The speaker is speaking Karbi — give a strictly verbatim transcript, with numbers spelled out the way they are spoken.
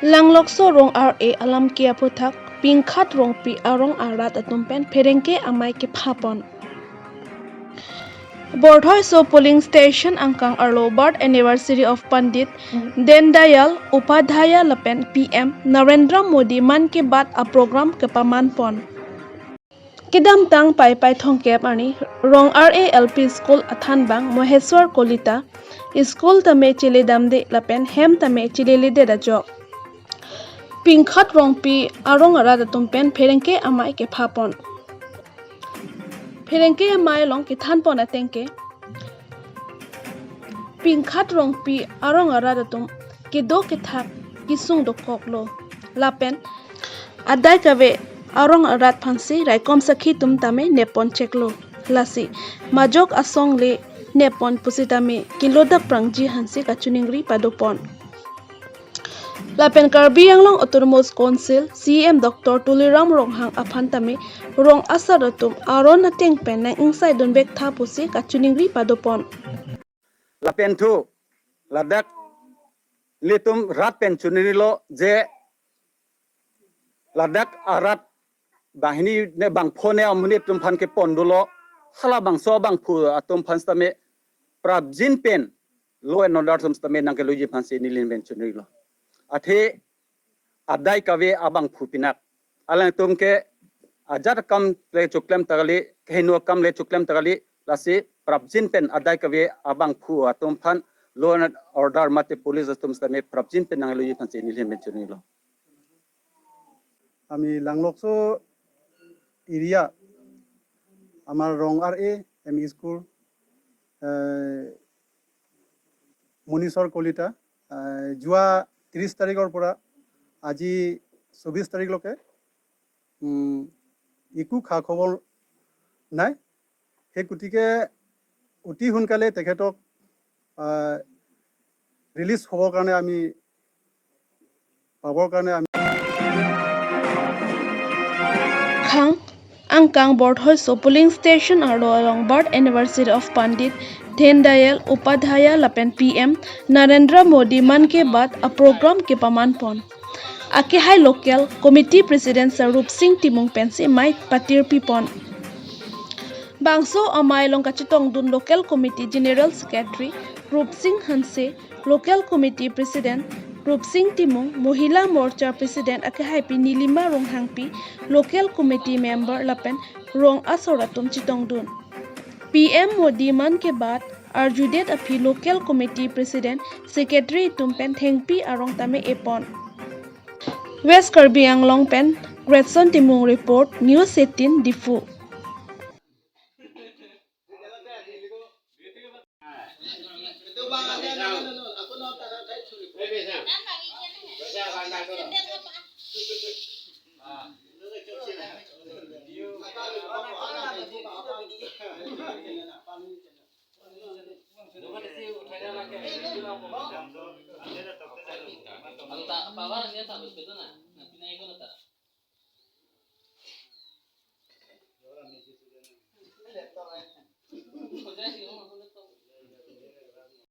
Langlokso Rong R A alam ke aphuthak Pingkhat Rongpi arong arat atum pen pherangke amei kephapon. Borthoiso polling station angkang arlo birth anniversary of Pandit Deen Dayal Upadhyaya lapen P M Narendra Modi Mann Ki Baat a program kepamanpon. Kedamtang Paipai thomkep arni Rong R A L P School athanbang Moheswar Kolita school tame cheledamde lapen hem tame cheleledet ajok Pingkhat Rongpi arong arat atum pen pherangke amei kephapon. Pherangke amei along kethanpon ateng ke Pingkhat Rongpi arong arat atum kedo kethak kesung dokoklo. Lapen adai kave arong arat aphansi raikom sakhi atum tame neppon cheklo. Lasi majok asong le neppon pusitame kelodak prangji aphansi kachiningri padopon. Lapen Karbi Anglong Autonomous Council C E M Doctor Tuliram Ronghang aphan tame rong asar atum aron ateng pen nang-ingsaidun vektha pusi kachiningri padopon. Lapen thu ladak ilitum rat pen chiningrilo je ladak arat banghini ne bangpho ne amonit atum aphan kepon dolo, halabangso abangphu atum aphan sitame prapjin pen law and order atum sitame nangkeloji aphansi neli pen chiningrilo. Athe adai kave abangphu pinak alangtum ke ajat akam le choklem ta kali, kehingno akam le choklem ta kali, lasi prapjin pen adai kave abangphu atum aphan law and order mate police atum sitame prapjin pen nangloji aphansi neli pen chiningrilo. আমি লাংলকচো এৰিয়া আমাৰ ৰং আৰ A M E school, এ, মনীশ্বৰ কলিতা, এ, যোৱা ত্ৰিছ তাৰিখৰ পৰা আজি চৌবিছ তাৰিখলৈকে, উম, একো খা খবৰ নাই। সেই গতিকে অতি সোনকালে তেখেতক, আহ, ৰিলিজ হ'বৰ কাৰণে আমি, পাবৰ কাৰণে আমি Khang, angkang Borthoiso polling station arlo along birth anniversary of Pandit Deen Dayal Upadhyaya lapen P M Narendra Modi Mann Ki Baat a program kepamanpon. Akehai local committee president Sir Rupsing Timung pensi amei patirpipon. Bangso amei along kachetongdun local committee general secretary Rupsing Hanse, local committee president Rupsing Timung, Mohila Morcha president akehaipi Nilima Ronghangpi, local committee member lapen rong asor atum chetongdun. P M Modi Mann Ki Baat arjudet aphi local committee president, secretary atum pen thengpi arong tame epon. West Karbi Anglong pen Gretson Timung report, News eighteen Diphu.